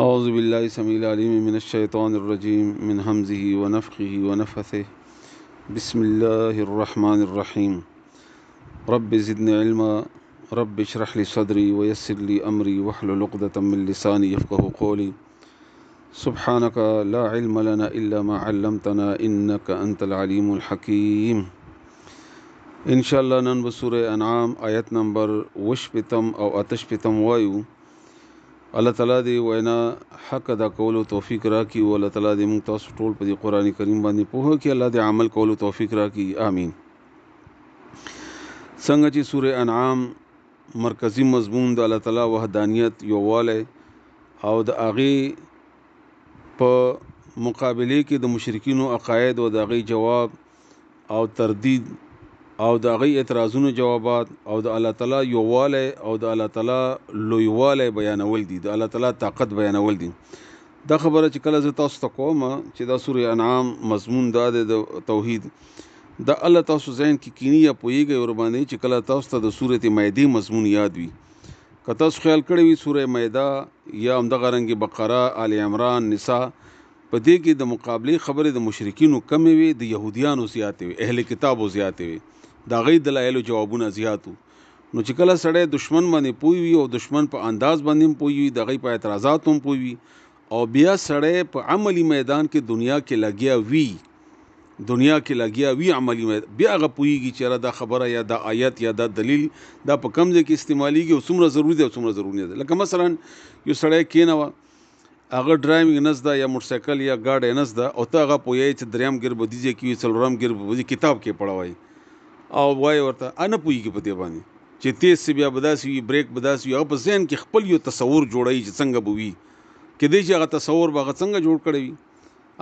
اعوذ بالله السميع العليم من الشيطان الرجيم من همزه ونفخه ونفثه. بسم الله الرحمن الرحيم. رب زدني علما، رب اشرح لي صدري ويسر لي امري واحلل عقدة من لساني يفقهوا قولي. سبحانك لا علم لنا الا ما علمتنا انك انت العليم الحكيم. ان شاء الله نن به سوره انعام آیت نمبر وشپتم او اتشپتم وایو. الله تعالی دې وینا حق ادا کولو توفیق راکړي، او الله تعالی دې موږ تاسو ټول په دې قرآن کریم باندې پوهه کړي. الله دې عمل کولو توفیق راکړي، آمین. څنګه چې سوره انعام مرکزی مضمون د الله تعالی وحدانیت، یووالی او د هغې په مقابلې کې د مشرکینو عقاید او د هغې جواب او تردید او د هغې اعتراضونو جوابات او د الله تعالی یووالی او د الله تعالی لویوالی بیانول دي، د الله تعالی طاقت بیانول دي. دا خبره چې کله زه تاسو ته کوم چې دا سوره انعام مضمون دا دی د توحید، دا الله تاسو ذهن کې کینی یا پوهیږئ ورباندې چې کله تاسو ته د سورة مائدې مضمون یاد وي. که تاسو خیال کړی وي سوره مائده یا همدغه رنګ بقره، آل عمران، نساء، په دې کې د مقابلې خبرې د مشرکینو کمې وي، د یهودیانو زیاتې وي، اهل کتابو زیاتې وي، د هغې دلایلو جوابونه زیات وو. نو چې کله سړی دشمن باندې پوه وي او دشمن په انداز باندې هم پوه وي، د هغې په اعتراضاتو هم پوه وي، او بیا سړی په عملي میدان کې دنیا کې لګیا وي، دنیا کې لګیا وي عملي میدان، بیا هغه پوهیږي چې یاره دا خبره یا دا آیت یا دا دلیل دا په کوم ځای کې استعمالیږي او څومره ضروري دی او څومره ضروري نه دی. لکه مثلا یو سړی کېنوه، هغه ډرایوینګ نه زده یا موټرسایکل یا ګاډی نه زده، او ته هغه پوهیږي چې دریم ګیر به دې ځای کې وي، څلورم ګیر به دې کتاب کې پړوي او وایي ورته، نه پوهیږي په دې باندې چې تیز سي بیا به داسې وي، بریک به داسې وي. هغه په ذهن کې خپل یو تصور جوړوي چې څنګه به وي. کېدای شي هغه تصور به هغه څنګه جوړ کړی وي،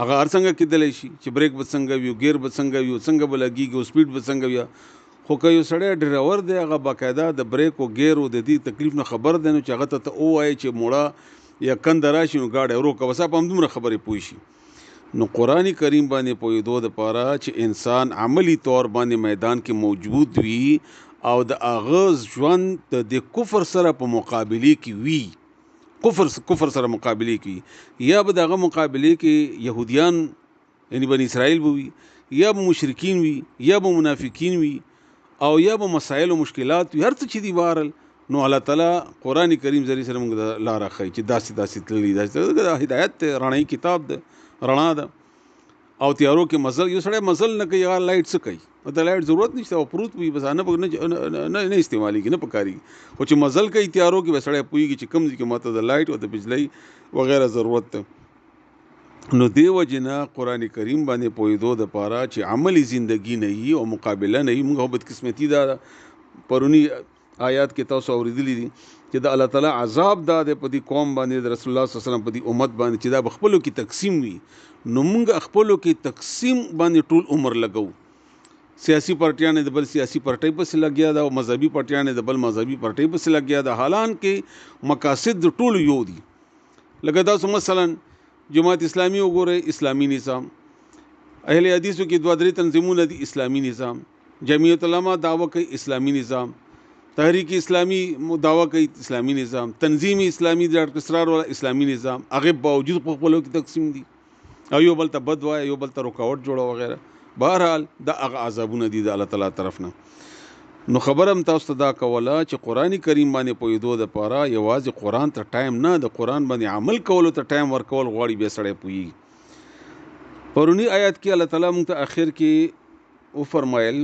هغه هر څنګه کېدلی شي چې بریک به څنګه وي، ګیر به څنګه وي، څنګه به لګېږي او سپیډ به څنګه وي. خو که یو سړی ډرایور دی، هغه باقاعده د بریک او ګیر او د دې تکلیف نه خبر دی، نو چې هغه ته ته ووایې چې موړه یا کنده راشي نو ګاډی ورو کوه، بس په همدومره خبرې پوه شي. نو قرآن کریم باندې پوهېدو دپاره چې انسان عملي طور باندې میدان کې موجود وي او د هغه ژوند د دې کفر سره په مقابلې کې وي، کفر سره مقابلې کې وي، یا به د هغه مقابلې کې یهودیان یعنی بني اسرائیل به وي، یا به مشرکین وي، یا به منافقین وي، او یا به مسایل او مشکلات وي، هر څه چې دي بهرحال. نو الله تعالی قرآن کریم ذریعه سره موږ لاره ښیي چې داسې داسې تللي، داسې تللي. دا هدایت دی، رڼایي کتاب دی، رڼا ده. او تیارو کې مزل، یو سړی مزل نه کوي، هغه لایټ څه کوي؟ د لایټ ضرورت نشته، او پروت وي بس، نه نه استعمالېږي، نه پکارېږي. خو چې مزل کوي تیارو کې به سړی پوهېږي چې کوم ځای کې ماته د لایټ او د بجلۍ وغیره ضرورت ده. نو دې وجې نه قرآن کریم باندې پوهېدو دپاره چې عملي زندګي نه وي او مقابله نه وي، موږ خو بدقسمتي دا ده. پروني آیات کې تاسو اورېدلي دي چې د الله تعالی عذاب دا دی په دې قوم باندې، د رسول الله صلی الله علیه وسلم په دې امت باندې، چې دا به خپلو کې تقسیم وي. نو موږ خپلو کې تقسیم باندې ټول عمر لګوو. سیاسي پارټیانې د بل سیاسي پارټۍ پسې لګیا ده، او مذهبي پارټیانې د بل مذهبي پارټۍ پسې لګیا ده، حالان کې مقاصد د ټولو یو دي. لکه تاسو مثلا جماعت اسلامي وګورئ، اسلامي نظام، اهل حدیثو کې دوه درې تنظیمونه دي، اسلامي نظام، جمعیت علما دعوه کوي اسلامي نظام، تحریک اسلامی دعوه کوي اسلامي نظام، تنظیم اسلامي د ډاکټر اسرار والا اسلامي نظام، هغې باوجود په خپلو کې تقسیم دي او یو بل ته بد وایي، یو بل ته رکاوټ جوړه وغیره. بهرحال دا هغه عذابونه دي د الله تعالی طرف نه. نو خبره هم تاسو ته دا کوله چې قرآن کریم باندې پوهېدو دپاره یوازې قرآن ته ټایم نه، د قرآن باندې عمل کولو ته ټایم ورکول غواړي، بیا سړی پوهېږي. پروني آیات کې الله تعالی موږ ته اخر کې وفرمایل،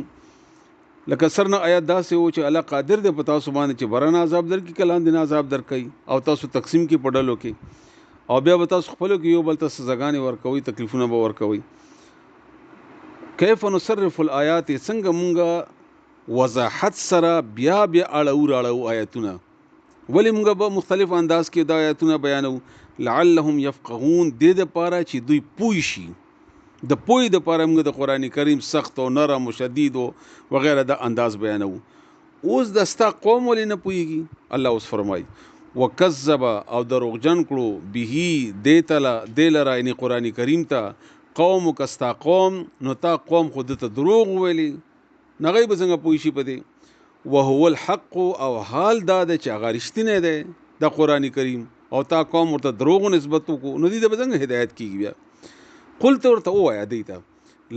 لکه سر نه آیات داسې و چې الله قادر دی په تاسو باندې چې بره نه عذاب درکړي که لاندې نه عذاب درکوي، او تاسو تقسیم کړي په ډلو کې، او بیا به تاسو خپلو کې یو بل ته سزاګانې ورکوئ، تکلیفونه به ورکوئ. کیف نصرف الآیات، څنګه مونږ وضاحت سره بیا بیا اړو راړو آیتونه، ولې مونږ به مختلف انداز کې دا آیتونه بیانو، لعلهم یفقهون، دې دپاره چې دوی پوه شي. د پوهې دپاره موږ د قرآن کریم سخت او نرم او شدید او وغیره دا انداز بیانو. اوس د ستا قوم ولې نه پوهېږي؟ الله اوس فرمایي وکذب، او دروغجن کړو، به دې ته دې لره یعنی قرآن کریم ته، قوم که ستا قوم، نو تا قوم خو ده ته دروغ وویلې، نو هغوی به څنګه پوه شي په دې؟ وهو الحق، او حال دا دی چې هغه رښتینی دی دا قرآن کریم. او تا قوم ورته دروغ نسبت وکړو، نو دې ته به څنګه هدایت کیږي؟ بیا قلت ورته ووایه دوی ته،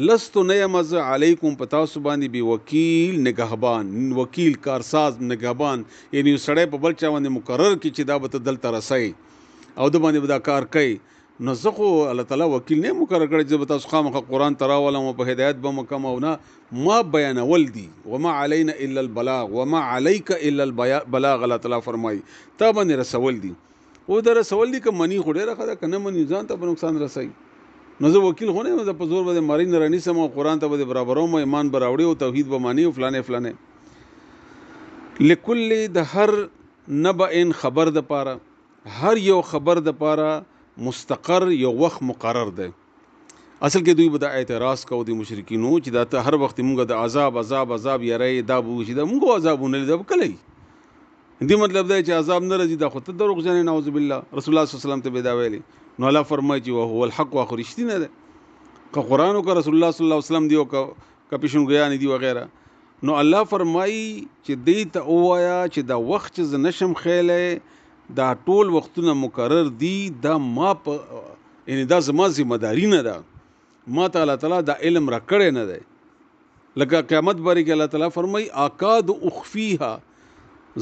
لست نه یم زه علیکم په تاسو باندې بې وکیل نګهبان، وکیل کارساز نګهبان، یعنی یو سړی په بل چا باندې مقرر کړي چې دا به ته دلته رسوي او ده باندې به دا کار کوي. نو زه خو الله تعالی وکیل نه مقرر کړی چې زه به تاسو خامخا قرآن ته راولم او په هدایت به مو کم او نه، ما بیانول دي. وما علینا الا البلاغ وما علیک الا البلاغ، الله تعالی فرمایي تا باندې رسول دي. او دا رسول دي که مني خو ډېره ښه ده، که نه مني ځان ته به نقصان رسوي. نو زه وکیل خو نه یم، زه په زور به دې مرۍ نه رانیسم او قرآن ته به دې برابروم او ایمان به راوړي او توحید به ماني او فلانې فلانې. لکل د هر نبأ خبر د پاره، هر یو خبر د پاره مستقر یو وخت مقرر دی. اصل کې دوی به دا اعتراض کوو د مشرکینو چې دا ته هر وخت مونږ د عذاب عذاب عذاب یری، دا به وشي، دا مونږ عذاب ونه لید، دا به کله وي؟ دې مطلب دی چې عذاب نه راځي، دا خو ته دروغجن یې، نعوذ بالله. رسول الله صلی الله علیه وسلم ته به دا ویلي. نو الله فرمایي چې وهو الحق، خو رښتینی دی، که قرآن او که رسول الله صلی الله علیه وسلم دی او که پیشنګویان دي وغیره. نو الله فرمایي چې دې ته ووایه چې دا وخت چې زه نشم ښیلی، دا ټول وختونه مقرر دي، دا ما په یعنی دا زما ذمه داري نه ده، ما ته الله تعالی دا علم راکړی نه دی. لکه قیامت باره کې الله تعالی فرمایي اکاد اخفیها،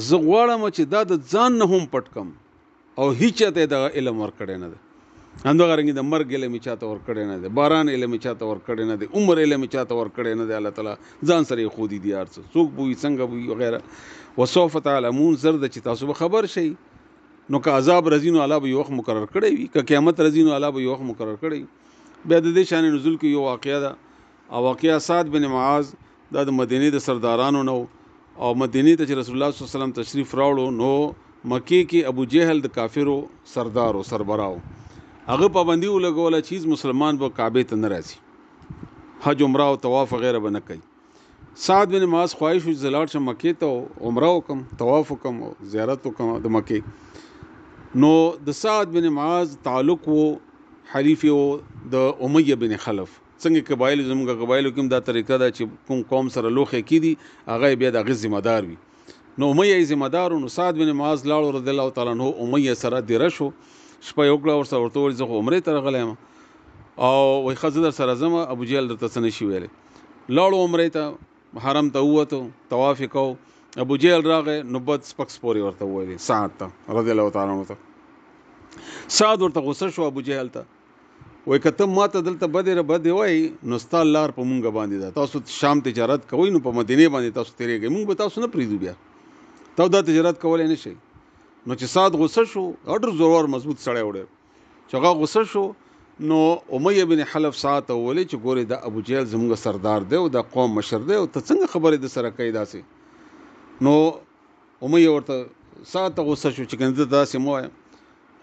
زه غواړم چې دا د ځان نه هم پټ کم او هیچا ته دغه علم ورکړی نه دی. همدغه رنګ د مرګ علم یې چاته ورکړی نه دی، باران علم یې چاته ورکړی نه دی، عمر علم یې چاته ورکړی نه دی. الله تعالی ځان سره یې ښودي دي هر څه، څوک به وي څنګه به وي وغیره. وسوف تعلمون، زر ده چې تاسو به خبر شئ. نو که عذاب راځي نو الله به یو وخت مقرر کړی وي، که قیامت راځي نو الله به یو وخت مقرر کړی وي. بیا د دې شان نزول کې یو واقعه ده، او واقعه سعد بن معاذ دا د مدینې د سردارانو نه و، او مدینې ته چې رسول الله صلی الله علیه وسلم تشریف راوړو نو مکې کې ابو جهل د کافرو سردار و، سربراه و. هغه پابندي ولګوله چې هیڅ مسلمان به کعبې ته نه راځي، حج عمره او طواف وغیره به نه کوي. سعد بن معاذ خواهش و چې زه لاړ شم مکې ته عمره وکړم، طواف وکړم او زیارت وکړم د مکې. نو د سعد بن معاذ تعلق و حلیف و د امیه بن خلف. څنګه قبایل زموږ قبایلو کې هم دا طریقه ده چې کوم قوم سره لوښی کیدي هغه یې بیا د هغې ذمه دار وي. نو امیه یې ذمه دار و. نو سعد بن معاذ لاړو رضی الله تعالی عنه امیه سره دیره شو، شپه یې وکړه ورسره، ورته وویل زه خو عمرې ته راغلی یم او وایي ښه زه در سره ځم، ابو جهل درته څه نه شي ویلی. لاړو عمرې ته، حرم ته ووتو، طواف یې کوو، ابو جهل راغی نو بد سپک سپورې ورته وویلې سعد ته رضی الله تعالی عنه ته. سعد ورته غوسه شو ابو جهل ته، وایي که ته ما ته دلته بدې را بدې وایي نو ستا لار په مونږ باندې ده، تاسو شام تجارت کوئ نو په مدینې باندې تاسو تېرېږئ، مونږ به تاسو نه پرېږدو، بیا تاسو دا تجارت کولی نه شئ. نو چې سعد غوسه شو، ډېر زورور مضبوط سړی و ډېر، چې هغه غوسه شو نو امیه بن حلف سعد ته وویلې چې ګورې دا ابو جهل زموږ سردار دی او دا قوم مشر دی او ته څنګه خبرې د سره کوې داسې؟ نو امیه ورته سعد ته غوسه شو چې کنه ته داسې مه وایه.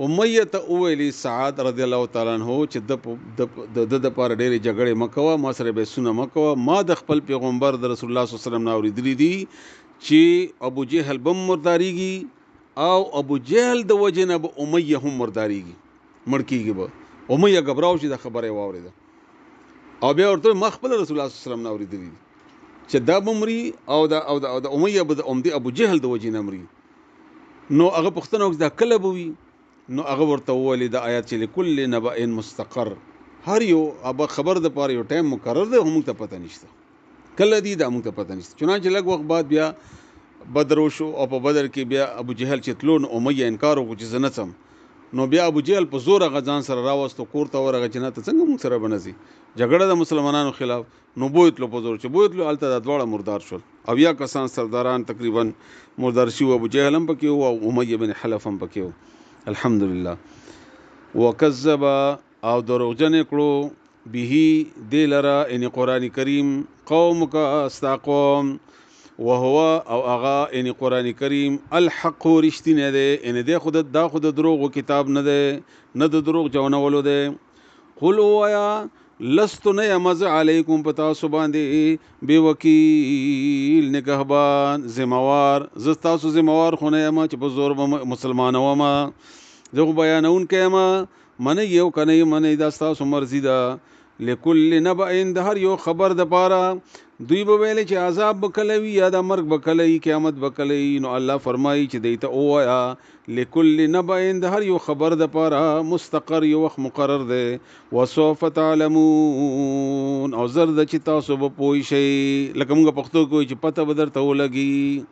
امیه ته وویلې سعد رضی الله تعالی عنه چې د ده دپاره ډېرې جګړې مه کوه، ما سره بحثونه مه کوه، ما د خپل پیغمبر د رسول الله صلی الله علیه وسلم نه اورېدلي دي چې ابو جهل به هم مردارېږي او ابو جهل د وجې نه به امیه هم مردارېږي، مړ کېږي به. امیه ګبراو چې دا خبره یې واورېده او بیا ورته ما خپل رسول الله صلی الله علیه وسلم نه اورېدلي دي چې دا به مري او د امیه به د همدې ابو جهل د وجې نه مري. نو هغه پوښتنه وکړه دا کله به وي؟ نو هغه ورته وویلې دا آیات چې لکل نبأ مستقر، هر یو خبر د پاره یو ټایم مقرر دی، خو موږ ته پته نشته کله دی، دا موږ ته پته نشته. چنانچه لږ وخت بعد بیا بدر وشو او په بدر کې بیا ابو جهل چې تلو نو امیه انکار وکړو چې زه نه ځم. نو بیا ابو جهل په زور هغه ځان سره راوستو، کور ته ورغی چې نه ته څنګه موږ سره به نه ځې، جګړه د مسلمانانو خلاف. نو بوتلو په زور، چې بوتلو هلته دا دواړه مردار شول، او یا کسان سرداران تقریبا مردار شوي وو، ابو جهل هم پکې و او امیه بن حلف هم پکې و. الحمدلله. وکذب او دروغجن یې کړو به دې لره، یعنې قرآن کریم، قومک ستا قوم، وهو او هغه یعنې قرآن کریم الحق رښتینی دی، یعنې دی خو دا خو د دروغو کتاب نه دی، نه د دروغ جونولو دی. قل ووایه لست نه یم زه علیکم په تاسو باندې بې وکیل نګهبان ذمهوار، زه ستاسو ذمهوار خو نه یم چې په زور به مسلمانوم، زه خو بیانوونکی یم، منئ یې او که نه یې منئ دا ستاسو مرضي ده. لکل نبأ، د هر یو خبر د پاره. دوی به ویل چې عذاب به کله وي، یا د مرګ به کله وي، قیامت به کله وي. نو الله فرمایي چې دوی ته ووایه، لکل نبأ، د هر یو خبر د پاره مستقر، یو وخت مقرر دی. وسوف تعلمون، او زر د چې تاسو به پوه شئ. لکه موږ پښتو کې وایو چې پته به درته ولګي.